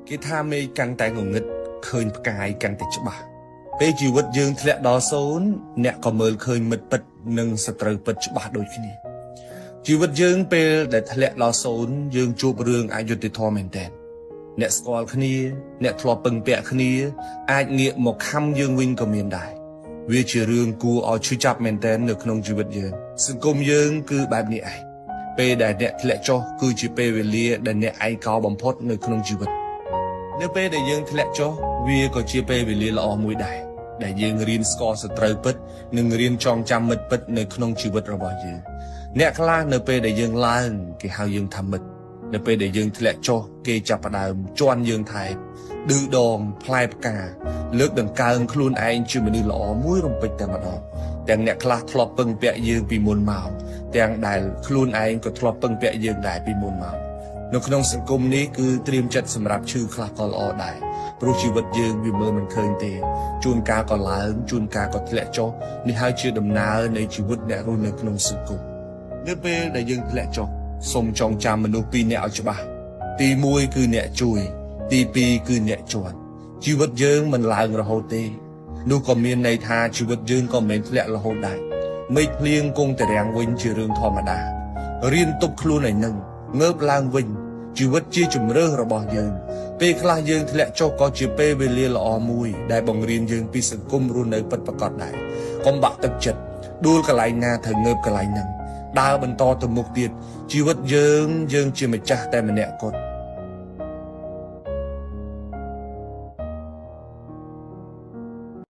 គេថាមេឃកាន់តែងងឹតឃើញផ្កាយកាន់តែច្បាស់ពេលជីវិតយើងធ្លាក់ដល់សូន្យអ្នកក៏មើលឃើញមិត្តពិតនិងសត្រូវពិតច្បាស់ដូចគ្នាជីវិតយើងពេលដែលធ្លាក់ដល់សូន្យយើងជួបរឿងអយុត្តិធម៌មែនទែនអ្នកស្គាល់គ្នាអ្នកធ្លាប់ពឹងពាក់គ្នាអាចងាកមកខំយើងវិញក៏មានដែរវាជារឿងគួរឲ្យឈឺចាប់មែនទែននៅក្នុងជីវិតយើងសង្គមយើងគឺបែបនេះឯងពេលដែលអ្នកធ្លាក់ចុះគឺជាពេលវេលាដែលអ្នកឯកោបំផុតនៅក្នុងជីវិត នៅពេលដែលយើងធ្លាក់ចុះវាក៏ជាពេលវេលាល្អមួយដែរដែលយើងរៀនស្គាល់សត្រូវពិតនិងរៀនចងចាំមិត្តពិតនៅក្នុងជីវិតរបស់យើងអ្នកខ្លះនៅពេលដែលយើងឡើងគេហៅយើងថាមិត្តនៅពេលដែលយើងធ្លាក់ចុះគេចាប់ផ្ដើមជន់យើងថែបឌឺដងផ្លែផ្កាលើកដង្កើងខ្លួនឯងជាមនុស្សល្អមួយរំពេចតែម្ដងទាំងអ្នកខ្លះធ្លាប់ពឹងពាក់យើងពីមុនមកទាំងដែលខ្លួនឯងក៏ធ្លាប់ពឹងពាក់យើងដែរពីមុនមក នៅក្នុងសង្គមនេះគឺត្រៀមចិត្តសម្រាប់ឈឺខ្លះក៏ល្អដែរព្រោះជីវិតយើងវាមើលមិនឃើញទេជួនកាលក៏ឡើងជួនកាលក៏ធ្លាក់ចុះនេះហើយជាដំណើរនៃជីវិតអ្នករស់នៅក្នុងសង្គមនៅពេលដែលយើងធ្លាក់ចុះសូមចងចាំមនុស្សពីរនាក់ឲ្យច្បាស់ទី1គឺអ្នកជួយទី2គឺអ្នកជន់ជីវិតយើងមិនឡើងរហូតទេនោះក៏មានន័យថាជីវិតយើងក៏មិនមែនធ្លាក់រហូតដែរមេឃភ្លៀងគង់តែរាំងវិញជារឿងធម្មតារៀនទប់ខ្លួនឲ្យនឹងងើបឡើងវិញ ជីវិតជាជំរើសរបស់យើងពេលខ្លះយើងធ្លាក់ចុះក៏ជាពេលវេលាល្អមួយដែលបង្រៀនយើងពីសង្គមរស់នៅពិតប្រាកដដែរកុំបាក់ទឹកចិត្តដួលកន្លែងណាត្រូវងើបកន្លែងហ្នឹងដើរបន្តទៅមុខទៀតជីវិតយើងយើងជាម្ចាស់តែម្នាក់គត់